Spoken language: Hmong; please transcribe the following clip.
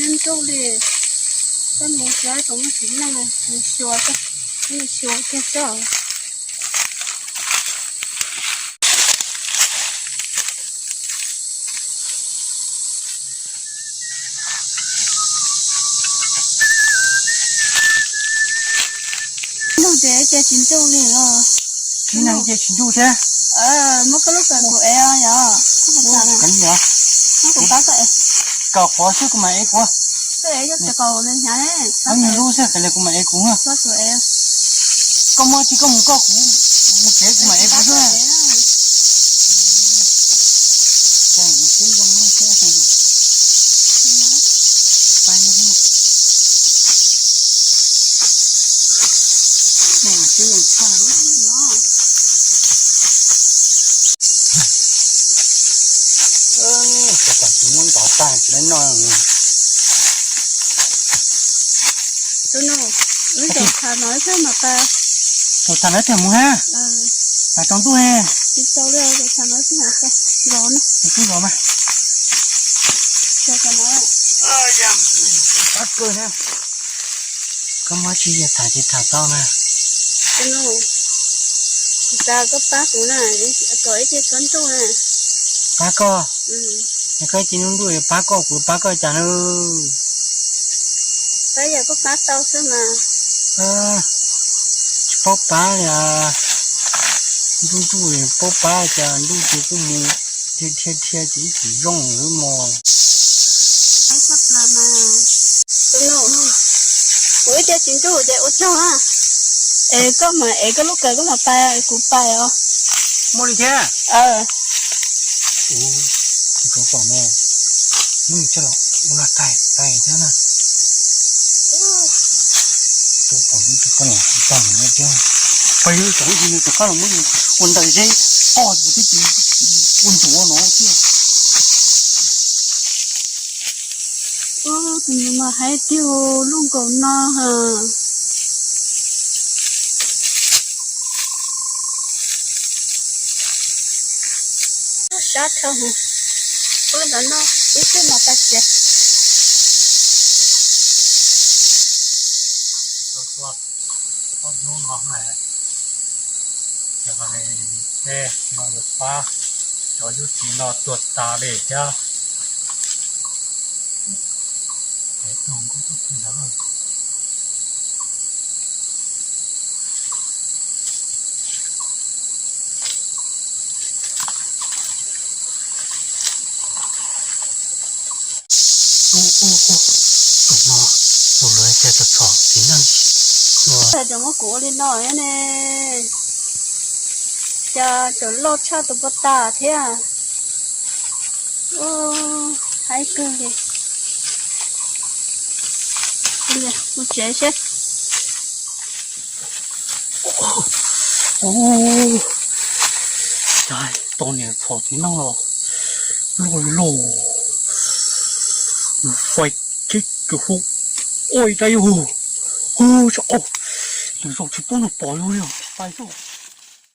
Ntsuj li, koj mus tsis tus muaj txiv neej, mus xyuas, mus xyuas kiag xwb. Ntuj ces ces tsis ntuj li los. Tsis neeg ces tsis ntuj thiab. Muab koj lub kawm kuv ev yog. Kawm li yog. Muab kuv pab koj ev. Kawm qhuav xwb kuv mam ev kuv. Koj ev cov kaus hnyav. Kawm li kuv mam ev kuv. Koj muab tsis koj mus koj kuv, mus tsev kuv mam ev kuv xwb. Tus kam tsis muab ntov tag tsis laib noj. Tus no, wb zaum tham no ib pliag mas pais. Zaum tham no ib pliag mus ha. Pais tau ntuj he. Tsis tau li, zaum tham no ib pliag mas pais. Los na. Twb los mas. Pab kawg na. Koj muab tsis yog tham tsis tham tau na. Kuv xav koj pab kuv na, kom ib ce txhob ntuj na. Pab koj? Koj ib ce txhob ntuj, pab koj kuv pab koj cas na. Pab yog koj pab tau xwb mas. Tsis paub pab li. Ntuj ntuj paub pab cas ntuj ces kuj mus dhia dhia dhia ces ib tsis zoo lawm mos. Kuv ib ce tsis ntuj ces ua tsaug na. Es koj mam ev koj lub kawm koj mam pais, kuv pais os. Muaj li thiab. Tsis tau tom no, muab nws coj los ua lag tais tais thiab na. Tus pom tus koj los tsis tau no thiab. Pais yus tseem yus tus koj los muab yus ua ntaws zeb qoj tus twb tsis ua ntuav no thiab. Tus no mas hais tiag lub nkaus no ha. Sab dhau, ua ntawd no ib pliag mas pais tsev. Ob hnub no, tej no yuav pab cov yub txiv no tuag tas li thiab. Tus no, tus lawv tias txom txom txiv neej. Cov muab kuv ua li no ne, cas cov loj tshaj tus puag ta thiab. Haib kawg li. Mus tsev seb. Cas tau niam txhom txiv neej los loj li loj, nws fais tib cus hu, ua dai yug, hu, lwm zaus tsis pub nws pom yus li os, pais xwb.